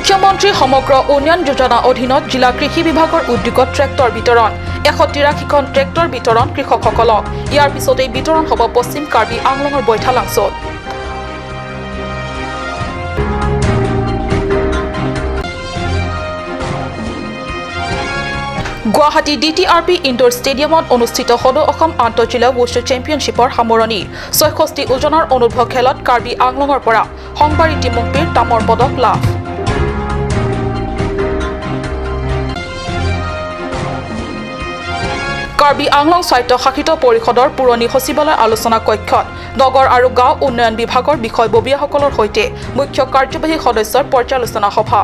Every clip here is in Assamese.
মুখ্যমন্ত্ৰী সমগ্ৰ উন্নয়ন যোজনা অধীনত জিলা কৃষি বিভাগৰ উদ্যোগত ট্ৰেক্টৰ বিতৰণ। 183খন ট্ৰেক্টৰ বিতৰণ কৃষকসকলক। ইয়াৰ পিছতেই বিতৰণ হ'ব পশ্চিম কাৰ্বি আংলঙৰ বৈঠালাংছত। গুৱাহাটী DTRP indoor ষ্টেডিয়ামত অনুষ্ঠিত সদৌ অসম আন্তঃজিলা ৱুশ্বু চেম্পিয়নশ্বিপৰ সামৰণি। 66 ওজনৰ অনুৰ্ধ খেলত কাৰ্বি আংলঙৰ পৰা সংবাৰী টিমুংপিৰ তামৰ পদক লাভ। কাৰ্বি আংলং স্বায়ত্তশাসিত পৰিষদৰ পুৰণি সচিবালয় আলোচনা কক্ষত নগৰ আৰু গাঁও উন্নয়ন বিভাগৰ বিষয়ববীয়াসকলৰ সৈতে মুখ্য কাৰ্যবাহী সদস্যৰ পৰ্যালোচনা সভা।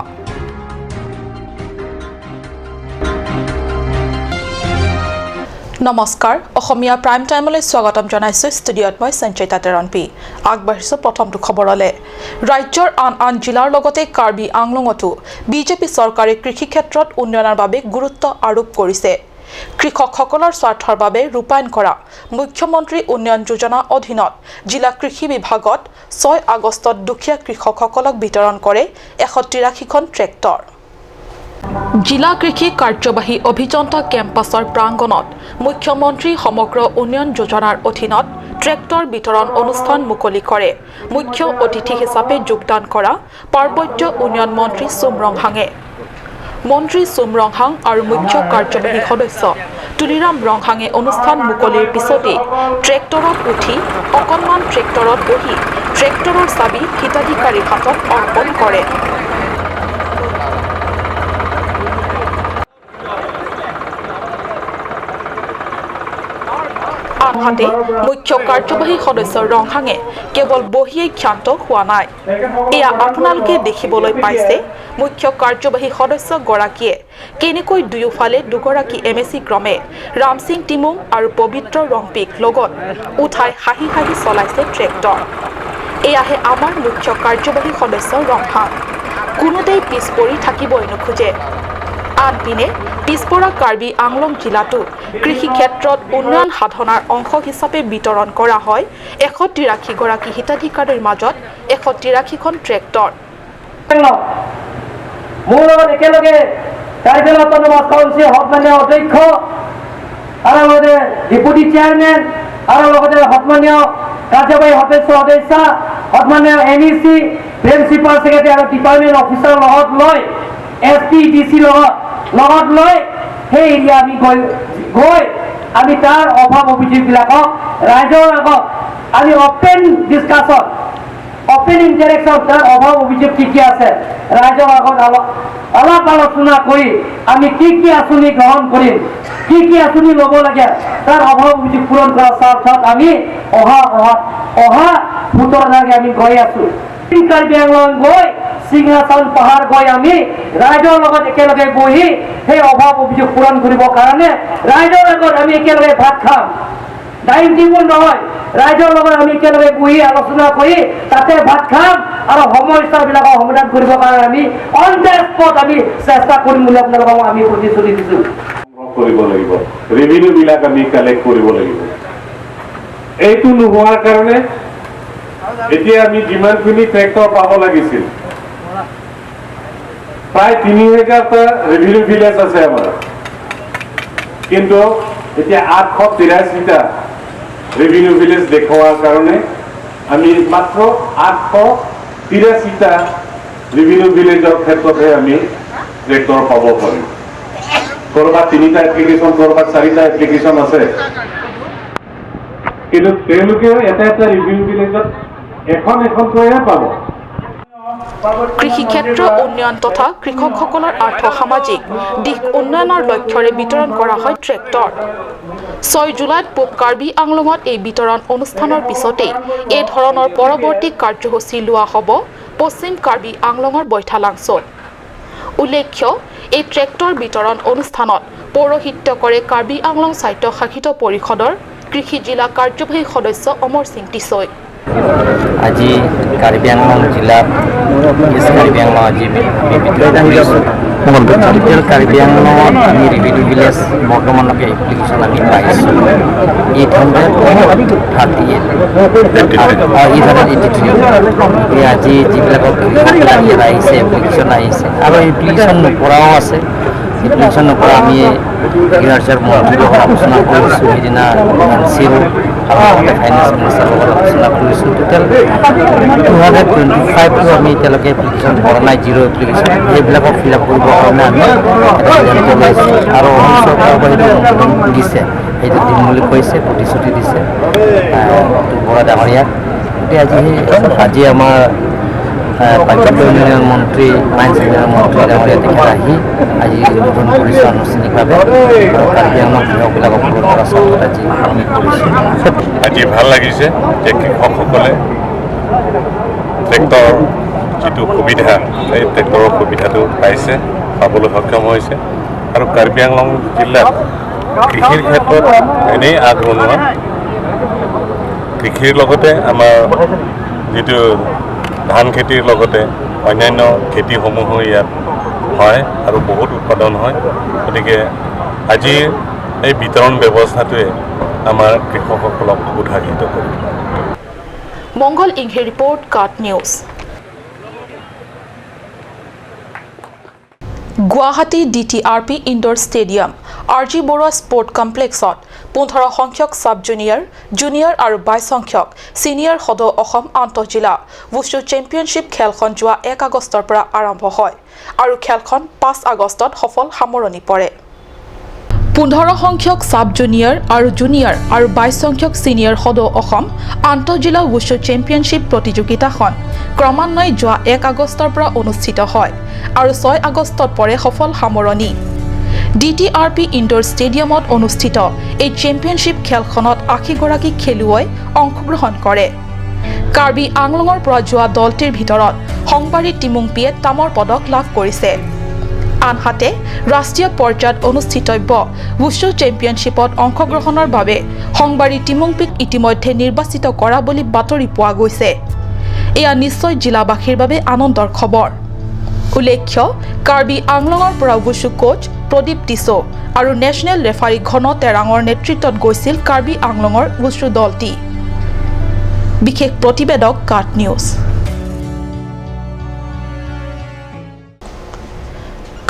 নমস্কাৰ, অসমীয়া প্ৰাইম টাইমলৈ স্বাগতম জনাইছোঁ। ষ্টুডিঅ'ত মই সঞ্চয়িতা তেৰণপি। আগবাঢ়িছোঁ প্ৰথমটো খবৰলৈ। ৰাজ্যৰ আন আন জিলাৰ লগতে কাৰ্বি আংলঙতো বিজেপি চৰকাৰে কৃষি ক্ষেত্ৰত উন্নয়নৰ বাবে গুৰুত্ব আৰোপ কৰিছে। কৃষকসকলৰ স্বাৰ্থৰ বাবে ৰূপায়ণ কৰা মুখ্যমন্ত্ৰী উন্নয়ন যোজনা অধীনত জিলা কৃষি বিভাগত 6 আগষ্টত দুখীয়া কৃষকসকলক বিতৰণ কৰে 183খন ট্ৰেক্টৰ। জিলা কৃষি কাৰ্যবাহী অভিযন্তা কেম্পাছৰ প্ৰাংগণত মুখ্যমন্ত্ৰী সমগ্ৰ উন্নয়ন যোজনাৰ অধীনত ট্ৰেক্টৰ বিতৰণ অনুষ্ঠান মুকলি কৰে মুখ্য অতিথি হিচাপে যোগদান কৰা পাৰ্বত্য উন্নয়ন মন্ত্ৰী চুম ৰংহাঙে। মন্ত্ৰী চুম ৰংহাং আৰু মুখ্য কাৰ্যবাহী সদস্য তুলিৰাম ৰংহাঙে অনুষ্ঠান মুকলিৰ পিছতেই ট্ৰেক্টৰত উঠি অকণমান ট্ৰেক্টৰত বহি ট্ৰেক্টৰৰ চাবি হিতাধিকাৰীৰ হাতত অৰ্পণ কৰে। আনহাতে মুখ্য কাৰ্যবাহী সদস্য ৰংহাঙে কেৱল বহিয়েই ক্ষান্ত হোৱা নাই। এয়া আপোনালোকে দেখিবলৈ পাইছে মুখ্য কাৰ্যবাহী সদস্যগৰাকীয়ে কেনেকৈ দুয়োফালে দুগৰাকী এম এ চি ক্ৰমে ৰামসিং টিমুং আৰু পবিত্ৰ ৰংপিক লগত উঠাই হাঁহি হাঁহি চলাইছে ট্ৰেক্টৰ। এয়াহে আমাৰ মুখ্য কাৰ্যবাহী সদস্য ৰংহাং, কোনোতেই পিছ পৰি থাকিবই নোখোজে। আনপিনে পিছপৰা কাৰ্বি আংলং জিলাতো কৃষি ক্ষেত্ৰত উন্নয়ন সাধনাৰ অংশ হিচাপে বিতৰণ কৰা হয় 183গৰাকী হিতাধিকাৰীৰ মাজত 183খন ট্ৰেক্টৰ। মোৰ লগত একেলগে ট্ৰাইবেল অট'নমাছ কাউন্সিল সন্মানীয় অধ্যক্ষ আৰু লগতে ডেপুটি চেয়াৰমেন আৰু লগতে সন্মানীয় কাৰ্যবাহী সদস্য সদস্যা, সন্মানীয় M E C, principal secretary আৰু ডিপাৰ্টমেণ্ট অফিচাৰৰ লগত লৈ, এছ পি, ডি চি লগত লৈ সেই এৰিয়া আমি গৈ গৈ আমি তাৰ অভাৱ অভিযোগবিলাকক ৰাইজৰ আগত আমি অপেন ডিছকাশ্যন, অপেন ইণ্টাৰেকশ্যন, তাৰ অভাৱ অভিযোগ কি কি আছে ৰাইজৰ আগত আলাপ আলোচনা কৰি আমি কি কি আঁচনি গ্ৰহণ কৰিম, কি কি আঁচনি ল'ব লাগে, তাৰ অভাৱ অভিযোগ পূৰণ কৰাৰ স্বাৰ্থত আমি অহা অহা অহা 17 তাৰিখে আমি গৈ আছোঁ। কাৰ্বি আংলং গৈ, সিংহাসন পাহাৰ গৈ আমি ৰাইজৰ লগত একেলগে বহি সেই অভাৱ অভিযোগ পূৰণ কৰিবৰ কাৰণে ৰাইজৰ আগত আমি একেলগে ভাত খাম। ডাইনিং টেবুল নহয়, ৰাইজৰ লগত আমি একেলগে বহি আলোচনা কৰি তাতে ভাত খাম আৰু সমস্যাবিলাকৰ সমাধান কৰিবৰ কাৰণে আমি অন the spot আমি চেষ্টা কৰিম বুলি আপোনালোকক আমি প্ৰতিশ্ৰুতি দিছোঁ। সংগ্ৰহ কৰিব লাগিব, ৰেভিনিউ বিলাক আমি কালেক্ট কৰিব লাগিব। এইটো নোহোৱাৰ কাৰণে এতিয়া আমি যিমানখিনি ট্ৰেক্টৰ পাব লাগিছিল, প্ৰায় 3000টা ৰেভিনিউ ভিলেজ আছে আমাৰ, কিন্তু এতিয়া 883টা ৰেভিনিউ ভিলেজ দেখুওৱাৰ কাৰণে আমি মাত্ৰ 883টা ৰেভিনিউ ভিলেজৰ ক্ষেত্ৰতহে আমি ট্ৰেক্টৰ পাব পাৰিম। ক'ৰবাত তিনিটা এপ্লিকেশ্যন, ক'ৰবাত চাৰিটা এপ্লিকেশ্যন আছে, কিন্তু তেওঁলোকেও এটা এটা ৰিভিনিউ ভিলেজত এখন এখনকৈহে পাব। কৃষি ক্ষেত্ৰ উন্নয়ন তথা কৃষকসকলৰ আৰ্থ সামাজিক দিশ উন্নয়নৰ লক্ষ্যৰে বিতৰণ কৰা হয় ট্ৰেক্টৰ। 6 জুলাইত পূব কাৰ্বি আংলঙত এই বিতৰণ অনুষ্ঠানৰ পিছতেই এই ধৰণৰ পৰৱৰ্তী কাৰ্যসূচী লোৱা হ'ব পশ্চিম কাৰ্বি আংলঙৰ বৈঠালাংছত। উল্লেখ্য, এই ট্ৰেক্টৰ বিতৰণ অনুষ্ঠানত পৌৰোহিত্য কৰে কাৰ্বি আংলং স্বায়ত্তশাসিত পৰিষদৰ কৃষি জিলা কাৰ্যবাহী সদস্য অমৰ সিং টিছৈ। আজি কাৰ্বি আংলং জিলাত, ইষ্ট কাৰ্বি আংলং, আজি আমি বিতৰণ কৰিছোঁ। টোটেল কাৰ্বি আংলঙত আমি ৰেভিনিউ ভিলেজ বৰ্তমানলৈকে এপ্লিকেশ্যন আমি পাইছোঁ 838, 883। গতিকে আজি যিবিলাকক কৃষকবিলাক ইয়াত আহিছে, এপ্লিকেশ্যন আহিছে আৰু এপ্লিকেশ্যন নকৰাও আছে। এপ্লিকেশ্যন নকৰা আমি এগ্ৰিকালচাৰ মন্ত্ৰীৰ লগত আলোচনা কৰিছোঁ, সেইদিনা এন চিৰো আৰু লগতে ফাইনেন্স মিনিষ্টাৰৰ লগত আলোচনা কৰিছোঁ। টোটেল 225টো আমি এতিয়ালৈকে এপ্লিকেশ্যন কৰা নাই, জিৰ' এপ্লিকেশ্যন। সেইবিলাকক ফিল আপ কৰিবৰ কাৰণে আমি এটা সিদ্ধান্ত লৈছোঁ আৰু অসম চৰকাৰৰ পৰা সেইটো অনুমোদন দিছে, সেইটো দিম বুলি কৈছে, প্ৰতিশ্ৰুতি দিছে বৰা ডাঙৰীয়াক। গতিকে আজি আমাৰ পাৰ্বত্য উন্নয়ন মন্ত্ৰী, মাইন্স উন্নয়ন মন্ত্ৰী ডাঙৰীয়া তেখেত আহি আজি উদ্বোধন কৰিছে আনুষ্ঠানিকভাৱে আৰু কাৰ্বি আংলং কৃষকবিলাকক কৰা স্বাৰ্থত আজি আমি কৰিছোঁ। আজি ভাল লাগিছে যে কৃষকসকলে ট্ৰেক্টৰ যিটো সুবিধা, এই ট্ৰেক্টৰৰ সুবিধাটো পাইছে, পাবলৈ সক্ষম হৈছে। আৰু কাৰ্বি আংলং জিলাত কৃষিৰ ক্ষেত্ৰত এনেই আগৰণুৱা। কৃষিৰ লগতে আমাৰ যিটো ধান খেতিৰ লগতে অন্যান্য খেতিসমূহো ইয়াত হয় আৰু বহুত উৎপাদন হয়। গতিকে আজিৰ এই বিতৰণ ব্যৱস্থাটোৱে আমাৰ কৃষকসকলক উৎসাহিত কৰিব। মংগল ইংহে ৰিপৰ্ট, কাট news. Guwahati DTRP indoor stadium R G Barua sport কমপ্লেক্সত 15 সংখ্যক ছাব জুনিয়ৰ, জুনিয়ৰ আৰু 22 সংখ্যক ছিনিয়ৰ সদৌ অসম আন্তঃজিলা ৱুশ্বু চেম্পিয়নশ্বিপ খেলখন যোৱা 1 আগষ্টৰ পৰা আৰম্ভ হয় আৰু খেলখন 5 আগষ্টত সফল সামৰণি পৰে। 15 সংখ্যক ছাব জুনিয়ৰ আৰু জুনিয়ৰ আৰু 22 সংখ্যক ছিনিয়ৰ সদৌ অসম আন্তঃজিলা ৱুশ্বু চেম্পিয়নশ্বিপ প্ৰতিযোগিতাখন ক্ৰমান্বয়ে যোৱা 1 আগষ্টৰ পৰা অনুষ্ঠিত হয় আৰু 6 আগষ্টত পৰে সফল সামৰণি। DTRP indoor ষ্টেডিয়ামত অনুষ্ঠিত এই চেম্পিয়নশ্বিপ খেলখনত 80গৰাকী খেলুৱৈ অংশগ্ৰহণ কৰে। কাৰ্বি আংলঙৰ পৰা যোৱা দলটিৰ ভিতৰত সংবাৰী টিমুংপিয়ে তামৰ পদক লাভ কৰিছে। আনহাতে ৰাষ্ট্ৰীয় পৰ্যায়ত অনুষ্ঠিতব্য ৱুশ্বু চেম্পিয়নশ্বিপত অংশগ্ৰহণৰ বাবে সংবাৰী টিমুংপিক ইতিমধ্যে নিৰ্বাচিত কৰা বুলি বাতৰি পোৱা গৈছে। এয়া নিশ্চয় জিলাবাসীৰ বাবে আনন্দৰ খবৰ। উল্লেখ্য, কাৰ্বি আংলঙৰ পৰা ৱুশ্বু কোচ প্ৰদীপ টিছো আৰু নেশ্যনেল ৰেফাৰী ঘন তেৰাঙৰ নেতৃত্বত গৈছিল কাৰ্বি আংলঙৰ ৱুশ্বু দলটি। বিশেষ প্ৰতিবেদক, কাট নিউজ।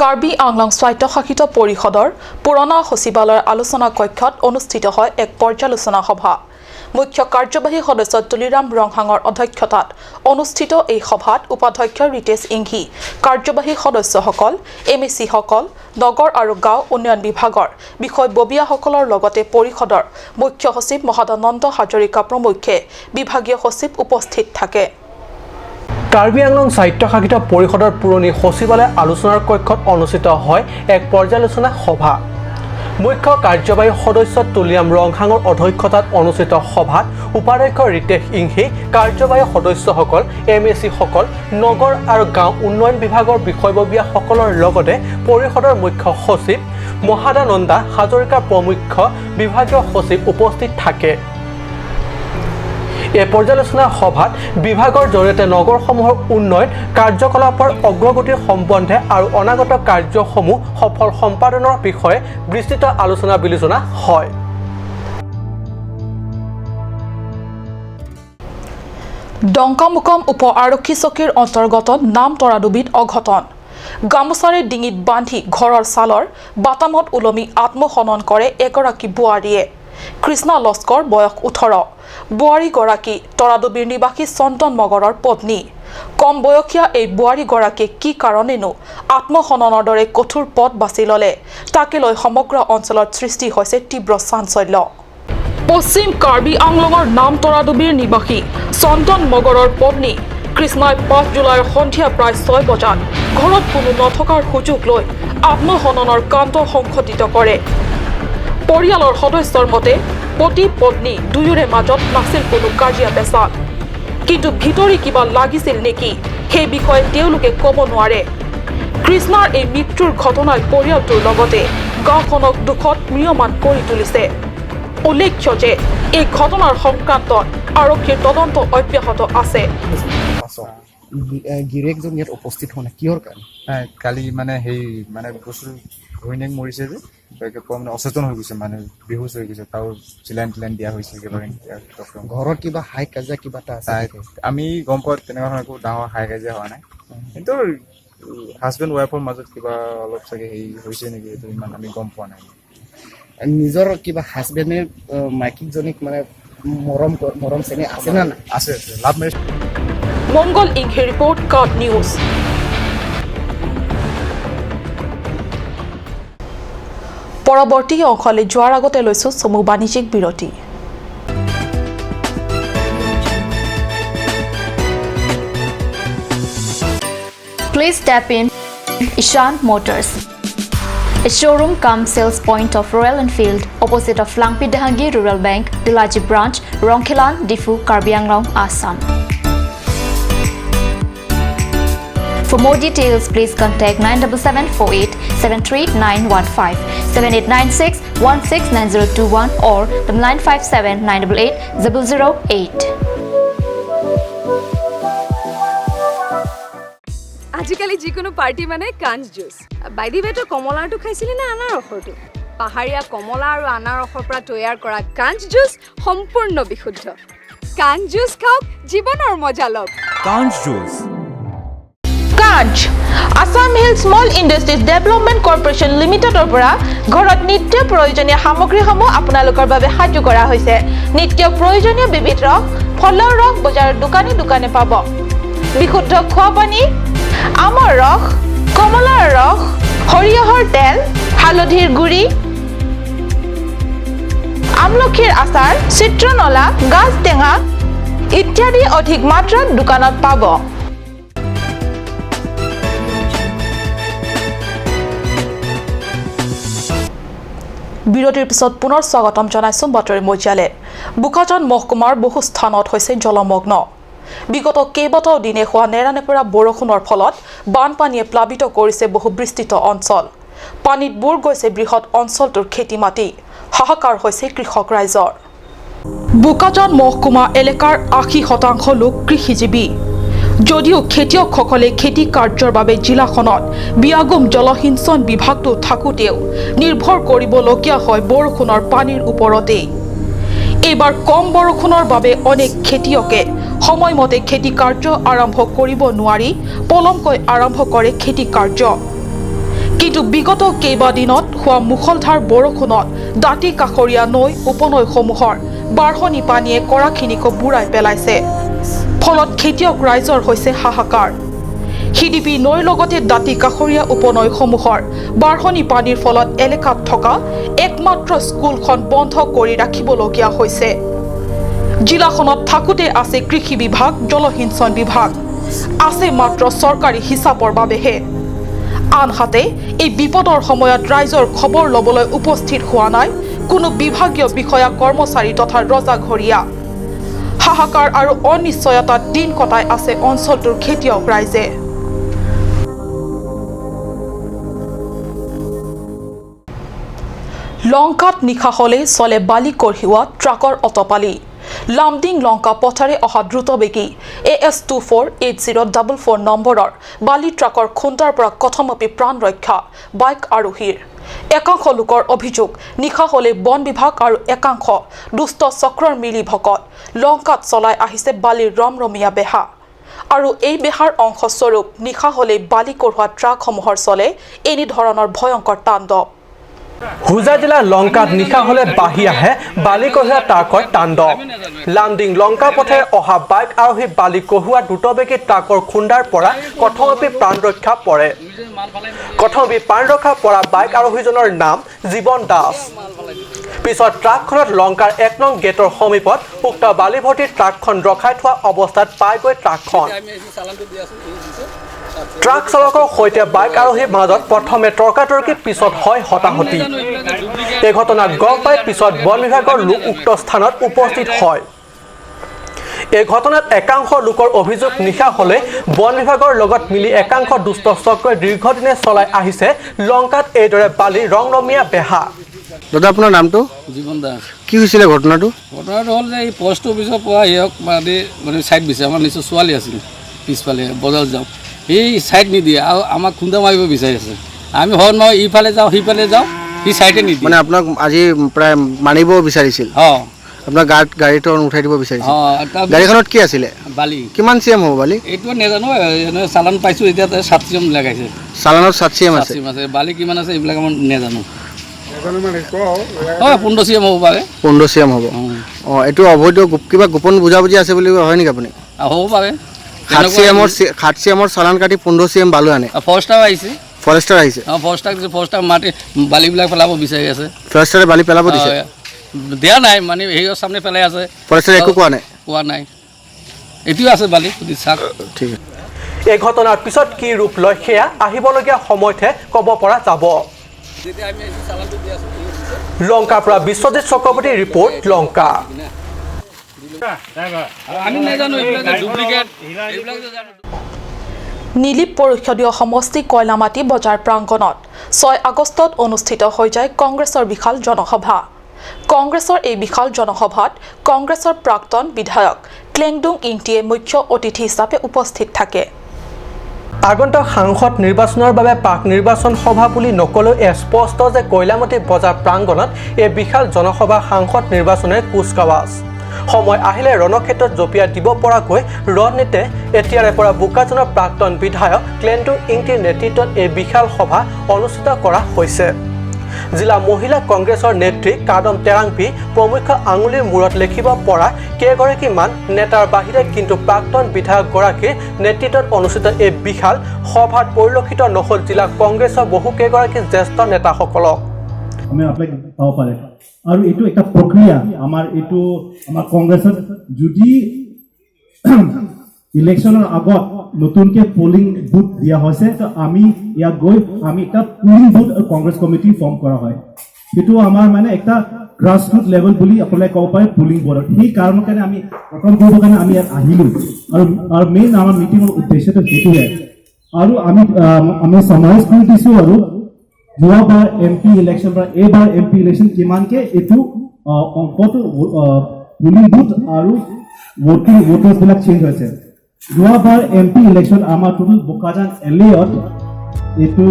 কাৰ্বি আংলং স্বায়ত্তশাসিত পৰিষদৰ পুৰণা সচিবালয়ৰ আলোচনা কক্ষত অনুষ্ঠিত হয় এক পৰ্যালোচনা সভা। মুখ্য কাৰ্যবাহী সদস্য তুলিৰাম ৰংহাঙৰ অধ্যক্ষতাত অনুষ্ঠিত এই সভাত উপাধ্যক্ষ ৰিতেশ ইংহি, কাৰ্যবাহী সদস্যসকল, এম এ চিসকল, নগৰ আৰু গাঁও উন্নয়ন বিভাগৰ বিষয়ববীয়াসকলৰ লগতে পৰিষদৰ মুখ্য সচিব মহাদানন্দ হাজৰিকা প্ৰমুখ্যে বিভাগীয় সচিব উপস্থিত থাকে। কাৰ্বি আংলং স্বায়ত্তশাসিত পৰিষদৰ পুৰণি সচিবালয় আলোচনাৰ কক্ষত অনুষ্ঠিত হয় এক পৰ্যালোচনা সভা। মুখ্য কাৰ্যবাহী সদস্য তুলিৰাম ৰংহাঙৰ অধ্যক্ষতাত অনুষ্ঠিত সভাত উপাধ্যক্ষ ৰিতেশ ইংহি, কাৰ্যবাহী সদস্যসকল, এম এ চিসকল, নগৰ আৰু গাঁও উন্নয়ন বিভাগৰ বিষয়ববীয়াসকলৰ লগতে পৰিষদৰ মুখ্য সচিব মহাদানন্দা হাজৰিকা প্ৰমুখ্য বিভাগীয় সচিব উপস্থিত থাকে। এই পৰ্যালোচনা সভাত বিভাগৰ জৰিয়তে নগৰসমূহৰ উন্নয়ন কাৰ্যকলাপৰ অগ্ৰগতিৰ সম্বন্ধে আৰু অনাগত কাৰ্যসমূহ সফল সম্পাদনৰ বিষয়ে বিস্তৃত আলোচনা বিলোচনা হয়। ডংকামুকম উপ আৰক্ষী চকীৰ অন্তৰ্গত নামতৰাডুবিত অঘটন। গামোচাৰে ডিঙিত বান্ধি ঘৰৰ ছালৰ বাটামত ওলমি আত্মহনন কৰে এগৰাকী বোৱাৰীয়ে। কৃষ্ণা লস্কৰ, বয়স 18। বোৱাৰীগৰাকী তৰাডুবিৰ নিবাসী চন্দন মগৰৰ পত্নী। কম বয়সীয়া এই বোৱাৰীগৰাকীয়ে কি কাৰণেনো আত্মহননৰ দৰে কঠোৰ পথ বাছি ল'লে তাকে লৈ সমগ্ৰ অঞ্চলত সৃষ্টি হৈছে তীব্ৰ চাঞ্চল্য। পশ্চিম কাৰ্বি আংলঙৰ নামতৰাডুবিৰ নিবাসী চন্দন মগৰৰ পত্নী কৃষ্ণাই 5 জুলাইৰ সন্ধিয়া প্ৰায় 6 বজাত ঘৰত কোনো নথকাৰ সুযোগ লৈ আত্মহননৰ কাণ্ড সংঘটিত কৰে। পৰিয়ালৰ সদস্যৰ মতে পতি পত্নী দুয়োৰে মাজত নাছিল কোনো কাজিয়া পেচাল, কিন্তু ভিতৰি কিবা লাগিছিল নেকি সেই বিষয়ে তেওঁলোকে ক'ব নোৱাৰে। কৃষ্ণাৰ এই মৃত্যুৰ ঘটনাই পৰিয়ালটোৰ লগতে গাঁওখনক দুখত ম্ৰিয়মান কৰি তুলিছে। উল্লেখ্য যে এই ঘটনাৰ সংক্ৰান্তত আৰক্ষীৰ তদন্ত অব্যাহত আছে। গিৰিয়েকজন ইয়াত উপস্থিত হোৱা নাই, কিহৰ কাৰণে? কালি মানে সেই মানে বস্তু ঘৈণীয়েক মৰিছে যে, মানে অচেতন হৈ গৈছে, মানে বেহুচ হৈ গৈছে। তাও চিলাইন টিলাইন দিয়া হৈছে, কিবা। ঘৰত কিবা হাই কাজিয়া কিবা এটা আছে? আমি গম পোৱাত তেনেকুৱা ধৰণৰ একো ডাঙৰ হাই কাজিয়া হোৱা নাই, কিন্তু হাজবেণ্ড ৱাইফৰ মাজত কিবা অলপ চাগে হেৰি হৈছে নেকি, সেইটো ইমান আমি গম পোৱা নাই। নিজৰ কিবা হাজবেণ্ডে মাইকীজনীক মানে মৰম মৰম চেনেহ আছে নে নাই? আছে আছে, লাভ মেৰেজ। মংগল ইংহে ৰিপৰ্ট, কাট নিউজ। পৰৱৰ্তী অংশলৈ যোৱাৰ আগতে লৈছো চমু বাণিজ্যিক বিৰতি। Please tap in Ishan Motors, a showroom cum sales point of Royal Enfield, opposite of Langpi Dahangi Rural Bank, Dilaji Branch, Rongkhilan, Difu, Karbi Anglong, Assam. For more details, please contact 97748 73915, 7896 169021 or 957 988 008. আজিকালি যিকোনো পাৰ্টি মানে কাঞ্চ জুচ। বাই the ৱে, তই কমলাৰটো খাইছিলি নে আনাৰসৰটো? পাহাৰীয়া কমলা আৰু আনাৰসৰ পৰা তৈয়াৰ কৰা কাঞ্চ জুচ সম্পূৰ্ণ বিশুদ্ধ। কাঞ্চ জুচ খাওক, জীৱনৰ মজা লওক। কাঞ্চ juice. Kanch Assam hill small industries development corporation লিমিটেডৰ পৰা ঘৰত নিত্য প্ৰয়োজনীয় সামগ্ৰীসমূহ আপোনালোকৰ বাবে সাজু কৰা হৈছে। নিত্য প্ৰয়োজনীয় বিবিধ ৰস, ফলৰ ৰস বজাৰৰ দোকানে দোকানে পাব। বিশুদ্ধ খোৱা পানী, আমৰ ৰস, কমলাৰ ৰস, সৰিয়হৰ তেল, হালধিৰ গুড়ি, আমলখিৰ আচাৰ, চিত্ৰনলা, গাজ টেঙা ইত্যাদি অধিক মাত্ৰাত দোকানত পাব। বিৰতিৰ পিছত পুনৰ স্বাগতম জনাইছো বাতৰি মজিয়ালে। বোকাজান মহকুমাৰ বহু স্থানত হৈছে জলমগ্ন। বিগত কেইবাটাও দিনে হোৱা নেৰানেপেৰা বৰষুণৰ ফলত বানপানীয়ে প্লাবিত কৰিছে বহু বিস্তৃত অঞ্চল। পানীত বুৰ গৈছে বৃহৎ অঞ্চলটোৰ খেতি মাটি। হাহাকাৰ হৈছে কৃষক ৰাইজৰ। বোকাজান মহকুমা এলেকাৰ 80% লোক কৃষিজীৱী যদিও খেতিয়কসকলে খেতি কাৰ্যৰ বাবে জিলাখনত বিয়াগুম জলসিঞ্চন বিভাগটো থাকোঁতেও নিৰ্ভৰ কৰিবলগীয়া হয় বৰষুণৰ পানীৰ ওপৰতেই। এইবাৰ কম বৰষুণৰ বাবে অনেক খেতিয়কে সময়মতে খেতি কাৰ্য আৰম্ভ কৰিব নোৱাৰি পলমকৈ আৰম্ভ কৰে খেতি কাৰ্য। কিন্তু বিগত কেইবাদিনত হোৱা মুষলধাৰ বৰষুণত দাঁতি কাষৰীয়া নৈ উপনৈসমূহৰ বাঢ়নী পানীয়ে কৰাখিনিকো বুৰাই পেলাইছে। ফলত খেতিয়ক ৰাইজৰ হৈছে হাহাকাৰ। সিডিপি নৈৰ লগতে দাঁতি কাষৰীয়া উপনৈসমূহৰ বাঢ়নী পানীৰ ফলত এলেকাত থকা একমাত্ৰ স্কুলখন বন্ধ কৰি ৰাখিবলগীয়া হৈছে। জিলাখনত থাকোঁতে আছে কৃষি বিভাগ, জলসিঞ্চন বিভাগ, আছে মাত্ৰ চৰকাৰী হিচাপৰ বাবেহে। আনহাতে এই বিপদৰ সময়ত ৰাইজৰ খবৰ ল'বলৈ উপস্থিত হোৱা নাই কোনো বিভাগীয় বিষয়া কৰ্মচাৰী তথা ৰজাঘৰীয়া। হাহাকাৰ আৰু অনিশ্চয়তাত দিন কটাই আছে অঞ্চলটোৰ খেতিয়ক ৰাইজে। লংকাত নিশা হ'লেই চলে বালি কঢ়িওৱা ট্ৰাকৰ অটপালি। লামডিং লংকা পথাৰে অহা দ্ৰুতবেগী AS 248044 নম্বৰৰ বালি ট্ৰাকৰ খুন্দাৰ পৰা কথমপি প্ৰাণ ৰক্ষা বাইক আৰোহীৰ। একাংশ লোকৰ অভিযোগ, নিশা হ'লে বন বিভাগ আৰু একাংশ দুষ্ট চক্ৰৰ মিলি ভকত লংকাত চলাই আহিছে বালিৰ ৰমৰমীয়া বেহা। আৰু এই বেহাৰ অংশস্বৰূপ নিশা হ'লে বালি কঢ়োৱা ট্ৰাকসমূহৰ চলে এনেধৰণৰ ভয়ংকৰ তাণ্ডৱ। হোজাই জিলাৰ লংকাত নিশা হ'লে বাঢ়ি আহে বালি কঢ়িওৱা ট্ৰাকৰ তাণ্ডৱ। লামডিং লংকা পথেৰে অহা বাইক আৰোহী বালি কঢ়িওৱা দ্ৰুতবেগী ট্ৰাকৰ খুন্দাৰ পৰা কথমপি প্ৰাণ ৰক্ষা পৰে। কথমপি প্ৰাণ ৰক্ষা পৰা বাইক আৰোহীজনৰ নাম জীৱন দাস। পিছত ট্ৰাকখনত লংকাৰ 1 নং গেটৰ সমীপত উক্ত বালি ভৰ্তি ট্ৰাকখন ৰখাই থোৱা অৱস্থাত পাইগৈ ট্ৰাকখন। ট্ৰাক চালকৰ সৈতে বাইক আৰোহীৰ মাজত প্ৰথমে তৰ্কাতৰ্কি, পিছত হয় হতাহতি। এই ঘটনা গম পাই পিছত বন বিভাগৰ লোক উক্ত স্থানত উপস্থিত হয়। এই ঘটনাত একাংশ লোকৰ অভিযোগ, নিশা হ'লে বন বিভাগৰ লগত মিলি একাংশ দুষ্ট চক্ৰই দীৰ্ঘদিনে চলাই আহিছে লংকাত এইদৰে বালি ৰংৰমীয়া বেহা। দাদা, আপোনাৰ নামটো? জীৱন দাস। কি হৈছিলে ঘটনাটো? ঘটনাটো হ'ল যে এই পোষ্ট অফিচৰ পৰা সিহঁক মানে মানে ছাইড দিছে। আমাৰ নিজৰ ছোৱালী আছিল পিছফালে, বজাৰ যাওঁ, সেই ছাইড নিদিয়ে আৰু আমাক খুন্দা মাৰিব বিচাৰি আছে। আমি হৰ্ণ মাৰোঁ, ইফালে যাওঁ, সিফালে যাওঁ, সি ছাইডে নিদিয়ে। মানে আপোনাক আজি প্ৰায় মাৰিব বিচাৰিছিল? অঁ। আপোনাৰ গাড়ীত গাড়ীটো উঠাই দিব বিচাৰিছিল? অঁ। গাড়ীখনত কি আছিলে? বালি। কিমান চি এম হ'ব বালি? এইটো নাজানো, এনে চালান পাইছোঁ এতিয়া 7 চি এম লগাইছে। চালানত 7 চি এম 7 আছে? চি এম আছে। বালি কিমান আছে এইবিলাক আমাৰ নাজানো। হয়, 15 চি এম হ'ব পাৰে। 15 চি এম হ'ব। অঁ, এইটো অবৈধ কিবা গোপন বুজাবুজি আছে বুলি হয় নেকি আপুনি? হ'ব পাৰে। 7 চি এমৰ চালান কাটি 15 চি এম বালু আনে? ফৰেষ্টাৰ আহিছে। ফৰেষ্টাৰ আহিছে? অঁ, ফৰেষ্টাৰ ফৰেষ্টাৰ মাটি বালিবিলাক পেলাব বিচাৰি আছে। ফৰেষ্টাৰে বালি পেলাব দিছে? অঁ, দিয়া নাই, মানে হেৰিয়ৰ সামনে পেলাই আছে। ফৰেষ্টাৰে একো কোৱা নাই? কোৱা নাই। এইটোও আছে বালি, সুধি চাওক। ঠিক আছে। এই ঘটনাৰ পিছত কি ৰূপ লয় সেয়া আহিবলগীয়া সময়তহে ক'ব পৰা যাব। লংকাৰ পৰা বিশ্বজিৎ চক্ৰৱৰ্তীৰ ৰিপৰ্ট, লংকা। আমি নাজানো এইবিলাক ডুপ্লিকেট, এইবিলাক যে জানো। নীলিপ পৰিষদীয় সমষ্টি কয়লামাটি বজাৰ প্ৰাংগণত 6 আগষ্টত অনুষ্ঠিত হৈ যায় কংগ্ৰেছৰ বিশাল জনসভা। কংগ্ৰেছৰ এই বিশাল জনসভাত কংগ্ৰেছৰ প্ৰাক্তন বিধায়ক ক্লেংডুং ইংটিয়ে মুখ্য অতিথি হিচাপে উপস্থিত থাকে। আগন্তুক সাংসদ নিৰ্বাচনৰ বাবে প্ৰাক নিৰ্বাচন সভা বুলি নকলেও এয়া স্পষ্ট যে কয়লামাটি বজাৰ প্ৰাংগণত এই বিশাল জনসভা সাংসদ নিৰ্বাচনৰ কুচকাৱাজ। সময় আহিলে ৰণক্ষেত্ৰত জঁপিয়াই দিব পৰাকৈ ৰণনীতিৰে এতিয়াৰে পৰা বোকাজানৰ প্ৰাক্তন বিধায়ক ক্লেণ্ডু ইংটিৰ নেতৃত্বত এই বিশাল সভা অনুষ্ঠিত কৰা হৈছে। জিলা মহিলা কংগ্ৰেছৰ নেত্ৰী কাদম টেৰাংপি প্ৰমুখ্য আঙুলিৰ মূৰত লেখিব পৰা কেইগৰাকীমান নেতাৰ বাহিৰে কিন্তু প্ৰাক্তন বিধায়কগৰাকীৰ নেতৃত্বত অনুষ্ঠিত এই বিশাল সভাত পৰিলক্ষিত নহ'ল জিলা কংগ্ৰেছৰ বহুকেইগৰাকী জ্যেষ্ঠ নেতাসকলক। আমি এপ্লাই পাব পাৰে আৰু এইটো এটা প্ৰক্ৰিয়া আমাৰ। এইটো আমাৰ কংগ্ৰেছত যদি ইলেকশ্যনৰ আগত নতুনকৈ পলিং বুথ দিয়া হৈছে, তো আমি ইয়াত গৈ আমি এটা polling booth Congress committee form কৰা হয়। সেইটো আমাৰ মানে এটা গ্ৰাছ ৰুট লেভেল বুলি আপোনালোকে ক'ব পাৰে পলিং বৰ্ডত। সেই কাৰণৰ কাৰণে আমি গঠন কৰিবৰ কাৰণে আমি ইয়াত আহিলোঁ আৰু আৰু মেইন আমাৰ মিটিঙৰ উদ্দেশ্যটো সেইটোৱে। আৰু আমি চামাৰাইজ কৰি দিছোঁ আৰু যোৱাবাৰ এম পি ইলেকশ্যন পৰা এইবাৰ এম পি ইলেকশ্যন কিমানকে এইটো অংকটো পলিং বুথ আৰু ভোটাৰ্ছবিলাক চেঞ্জ হৈছে। যোৱাবাৰ এম পি ইলেকশ্যন আমাৰ টোটেল বোকাজান এল এত এইটো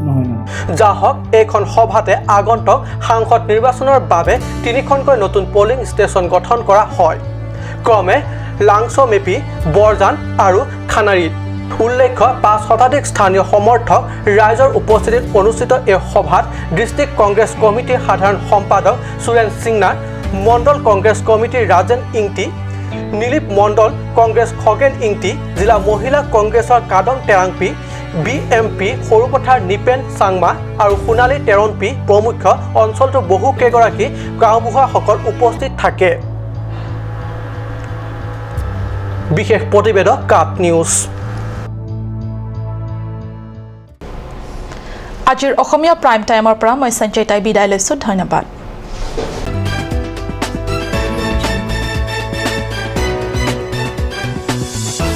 নহয় নহয়। যা হওক, এইখন সভাতে আগন্তুক সাংসদ নিৰ্বাচনৰ বাবে তিনিখনকৈ নতুন পলিং ষ্টেচন গঠন কৰা হয়, ক্ৰমে লাংচমেপি, বৰজান আৰু খানাৰীত। উল্লেখ্য, 5 শতাধিক স্থানীয় সমৰ্থক ৰাইজৰ উপস্থিতিত অনুষ্ঠিত এই সভাত ডিষ্ট্ৰিক্ট কংগ্ৰেছ কমিটিৰ সাধাৰণ সম্পাদক সুৰেণ সিংনা, মণ্ডল কংগ্ৰেছ কমিটিৰ ৰাজেন ইংটি, নীলিপ মণ্ডল কংগ্ৰেছ খগেন ইংটি, জিলা মহিলা কংগ্ৰেছৰ Kadam Terangpi, B M P Sarupathar Nipen Changma আৰু সোণালী টেৰণপি প্ৰমুখ্য অঞ্চলটোৰ বহুকেইগৰাকী গাঁওবুঢ়াসকল উপস্থিত থাকে। বিশেষ প্ৰতিবেদক, কাপ নিউজ। আজিৰ অসমীয়া প্ৰাইম টাইমৰ পৰা মই সঞ্চয়তাই বিদায় লৈছোঁ। ধন্যবাদ।